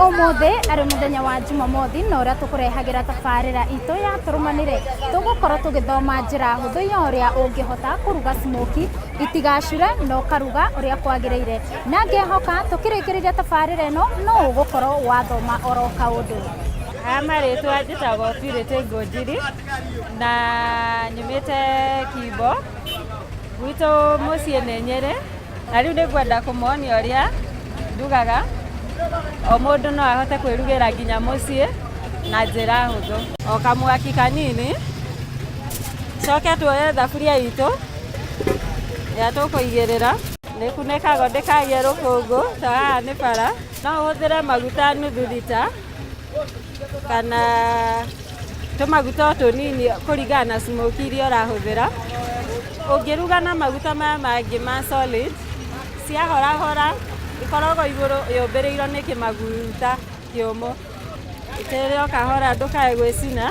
Ũmũthĩ arĩ mũthenya wa Jumamothi na ũrĩa tũkũrehagĩra tabarĩra itũ ya tũrũmanĩre, tũgũkorwo tũgĩthoma njĩra hũthũ ya ũrĩa ũngĩhota kũruga smokie itigacure na ũkaruga ũrĩa kwagĩrĩire. Na ngehoka tũkĩrĩkĩrĩria tabarĩra ĩno no ũgũkorwo wathoma oro kaũndũ. Ha marĩtwa njĩtagwo Purity Ngũnjiri na nyumĩte Kimbo, gwitũ mũciĩ nĩ Nyĩrĩ na rĩu nĩ ngwenda kũmonia ũrĩa ndugaga, o mũndũ no ahote kwĩrugĩra nginya mũciĩ na njĩra hũthũ. O kamwaki kanini, coke tuoye thaburia itũ ĩrĩa tũkũigĩrĩra, nĩ ĩkunĩkagwo ndĩkagĩe rũkũngũ to haha nĩ bara. No ũhũthĩre maguta nuthu rita kana tũmaguta o tũnini kũringana na smokie iria ũrahũthĩra. Ũngĩruga na maguta maya mangĩ ma solid, ciahorahora ikoragwo igũrũ yũmbĩrĩirwo nĩ kĩmaguta kĩũmũ. Itĩrĩria o kahora ndũkae gwĩcina.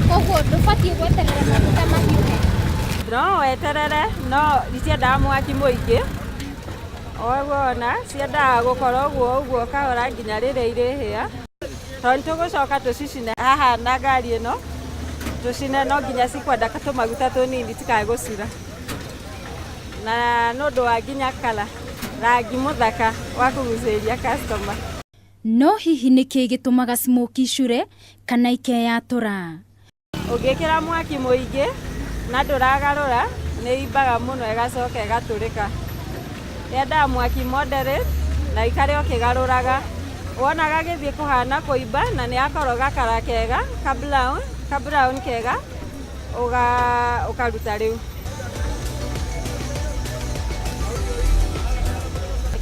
Koguo ndũbatiĩ gweterera maguta mahiũhe? No weterere no itiendaga mwaki mũingĩ. O ũguo wona ciendaga gũkorwo ũguo ũguo kahora nginya rĩrĩa irĩhĩa. Tondũ nĩ tũgũcoka tũcicine haha na ngari ĩno, tũcine no nginya cikwenda tũmaguta tũnini citikae gũcura. Na nĩ ũndũ wa nginya colour, rangi mũthaka wa kũgucĩrĩria customer. No hihi nĩ kĩĩ gĩtũmaga smokie icure kana ikeyatũra? Ũngĩkĩra mwaki mũingĩ na ndũragarũra nĩ ĩimbaga mũno ĩgacoka ĩgatũrĩka. Yendaga mwaki moderate na ũikare ũkĩgarũraga. Wona gagĩthiĩ kũhana kũimba na nĩ gakorwo gakara kega ka brown, ka brown kega ũkaruta rĩu.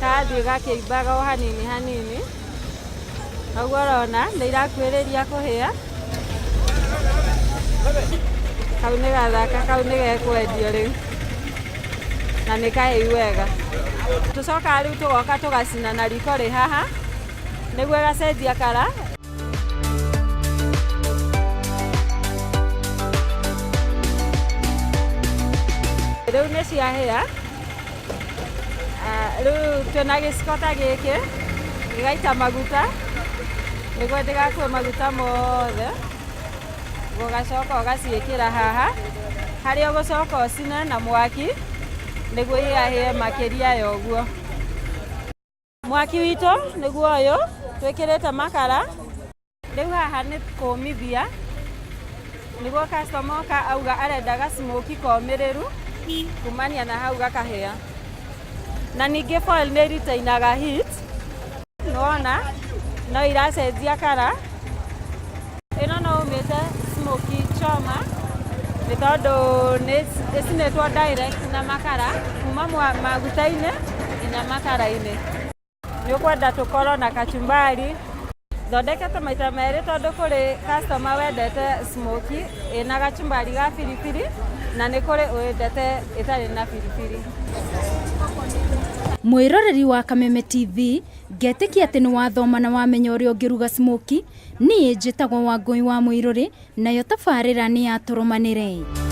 Karathiĩ gakĩimbaga o hanini hanini. Ũguo ũrona nĩ irakuhĩrĩria kũhĩa. Kau nĩ gathaka, kau nĩ gekwendio rĩu na nĩ kahĩu wega. Tũcokaga rĩu tũgoka tũgacina na riko rĩ haha nĩguo ĩgacenjia colour. Rĩu nĩ ciahĩa. Rĩu twĩna gĩciko ta gĩkĩ, gĩgaita maguta nĩguo ndĩgakue maguta mothe, ũgacoka ũgaciĩkĩra haha, harĩa ũgũcoka ũcine na mwaki nĩguo ihĩahĩe makĩria ya ũguo. Mwaki witũ nĩguo ũyũ twĩkĩrĩte makara. Rĩu haha nĩ kũmithia nĩguo customer oka auga arenda ga smokie komĩrĩru kumania na hau gakahĩa. Na ningĩ foil nĩ retainaga heat, nĩwona no iracenjia colour. Ĩno no ũmĩte smokie choma nĩ tondũ nĩ ĩcinĩtwo direct na makara kuma maguta-inĩ nginya makara-inĩ. Nĩ ũkwenda tũkorwo na kachumbari. Thondekete maita merĩ tondũ kũrĩ customer wendete smokie ĩna gachumbari ga biribiri na nĩ kũrĩ wendete ĩtarĩ na biribiri. Mwĩroreri wa Kameme TV, ngetĩkia atĩ nĩ wathoma na wamenya ũrĩa ũngĩruga smokie. Niĩ njĩtagwo Wangũi wa Mũirũrĩ, nayo tabarĩra nĩ ya Tũrũmanĩre.